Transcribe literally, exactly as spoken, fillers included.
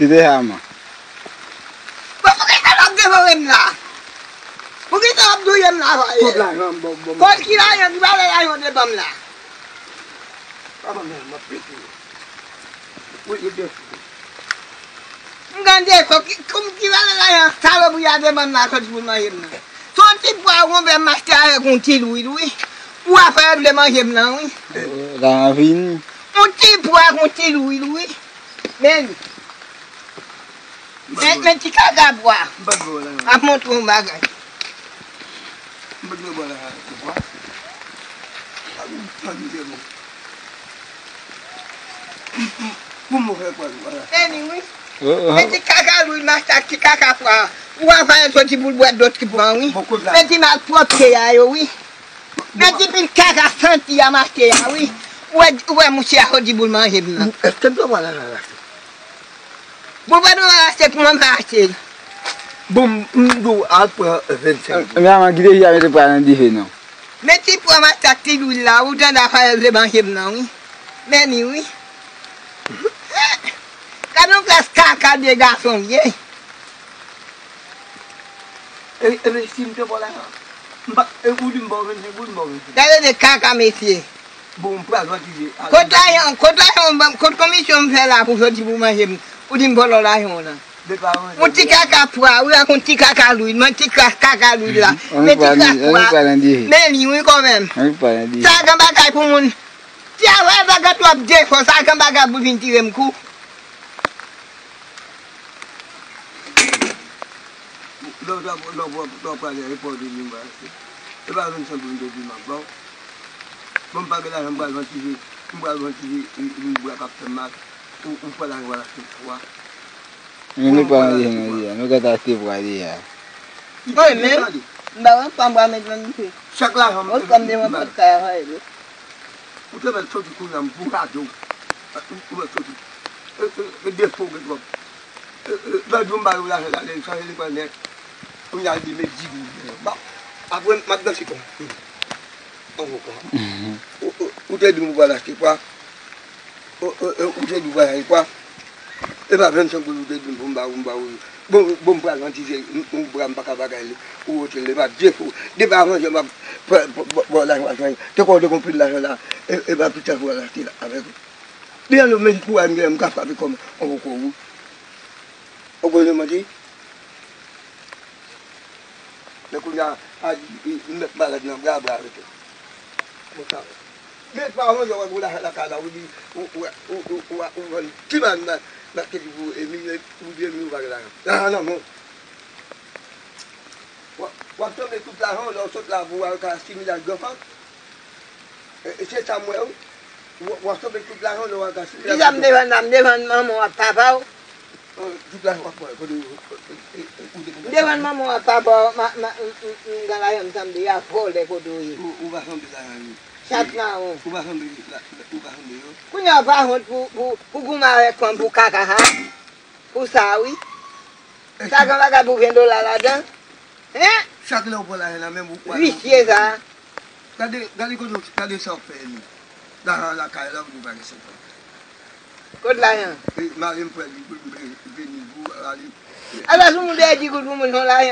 Li te sa man. Bon, poukisa w ap devore m la? Poukisa w ap touye m la, Fayèl? Kot lajan m? Bon, bon. Kot ki lajan? Ki valè lajan w te ban m la? Pa ban m lajan, m ap pete. Wi, wi, byen. M gade, ki, ki, ki valè lajan salopri a te ban m la, soti pou l manje m nan? Se yon ti pwa ou konpè m achte avèk yon ti lwil, wi. Ou a fè vle manje m nan, wi. Lajan fini. Yon ti pwa ak yon ti lwil, wi. Men li. Men, men ti kaka pwa. M pa t vle wè la. Ap montre yon bagay. M pa t vle wè la, pwa. A, m pa t vle bon. M, m, pou m fè pwa, vwala. Men li, wi. Oh, oh. Men ti kaka lwil, m achte ak ti kaka pwa. Ou a fè soti pou l bwè dlo ti pran, wi. Bon, kot la? Men ti malpwòpte a yo, wi. Men ti pil kaka santi a m achte a, wi. Ou wè, ou wè mouche a soti pou l manje m nan. Èske m te pran lajan la? Bon, pa nou al achte pou mwen, m pa achte l. Bon, m, m di w al pran vennsenk goud. Men manman, kite fi a mete pwa nan dife non. Men ti pwa m achte ak ti lwil la, ou tande a Fayèl vle manje m nan, wi. Men li, wi. Gade yon klas kaka de gason m ye. E, e, men si m te ba w lajan, m pa, e, ou di m ba w vennsenk goud, m ba w vennsenk goud. Gade de kaka, mesye. Bon, m pral vantize. Kot lajan, kot lajan, m, kot komisyon m fè la pou soti pou manje m? Ou di m vòlò lajan w lan. Yon ti kaka pwa, wi, ak yon ti kaka lwil, men ti kaka lwil la. Men ti kaka pwa. Men li, wi, kanmenm. Sa gen bagay pou moun. Ti a wè bagay twòp defo, sa gen bagay pou vin tire m kou. Lè w ta, lè w, lè w pral repoze li, m pral achte. E pa vennsenk goud m te di m ap ba w. Bon, m pa gen lajan, m pral vantize, m pral vantize, e, e, bra k ap fè m mal. Ou, ou pran lajan w al achte pwa. Men nou pa nan jèn nan deja, nou gentan achte pwa deja. Mwen menm, m pa wè pwa m pral met nan dife. Chak lajan m, m, m, m, Ou te fè l soti kounye a, m pou gade w. Ou, ou fè l soti. E, e, e defo w gen twòp. E, e, lòt jou m ba yo lajan la, li chanje li pran nèt. Kounye a li met di goud. Bon, apre m ap danse kon. An gwo kon. Ou, ou, ou te di m ou pral achte pwa. Ou, ou, ou, ou te di w pral achte pwa. E pa vennsenk goud ou te di m pou m ba ou, m ba ou. Bon, bon, m pral vantize, m, m, bra m pa ka bagay li. Ou wote l, e pa defo. Depi avan jè m ap fè, fè, fè, fè lajan, lajan. Te kwè w te gon pil lajan la, e, e pa pita pou al achte la avèk ou. Li an nou menm pou al, m ka frape kòm on koko, wi. Ou konnen manti? Men kounye a, a, m mèt malad nan bra, bra rete. Konsa. Men pa yon jan w ap lakay la, ou di, ou, ou, ou vann ti bann nan, nan kedi pou e milyon, ou di e milyon ou pa gen lajan. Lajan nan men w. W ap, w ap sanble tout lajan w lè w sot la pou w al ka achte milaj zanfan. E, e se sa m wè wi. W, w ap sanble tout lajan w lè w al ka achte milaj zanfan. Kisa m te vann la, m te vann manman w ak papa w? Tout lajan w ap pran, kote yo, e, e, e, ou te konn. M te vann manman w ak papa w, ma, ma, m, m, m gen lajan m sanble a vòlè kote w ye. Ou, ou pa sanble lajan yo. Chat mawon. Ou pa sanble la, ou pa sanble yo. Kounye a w pa wont pou, pou, pou goumen avèk fanm pou kaka ha? Pou sa wi. Sa gen bagay pou ven dola ladan? Hein? Chak lè w pran lajan nan men m, ou pran. Visye sa. Gade, gade kote w, gade sa w fè li. Lajan lakay la, ou di w pa gen sèt an. Kot lajan? E, mari m pran di goud, m vini pou ale. Ala sou moun dèyè di goud pou moun fè lajan.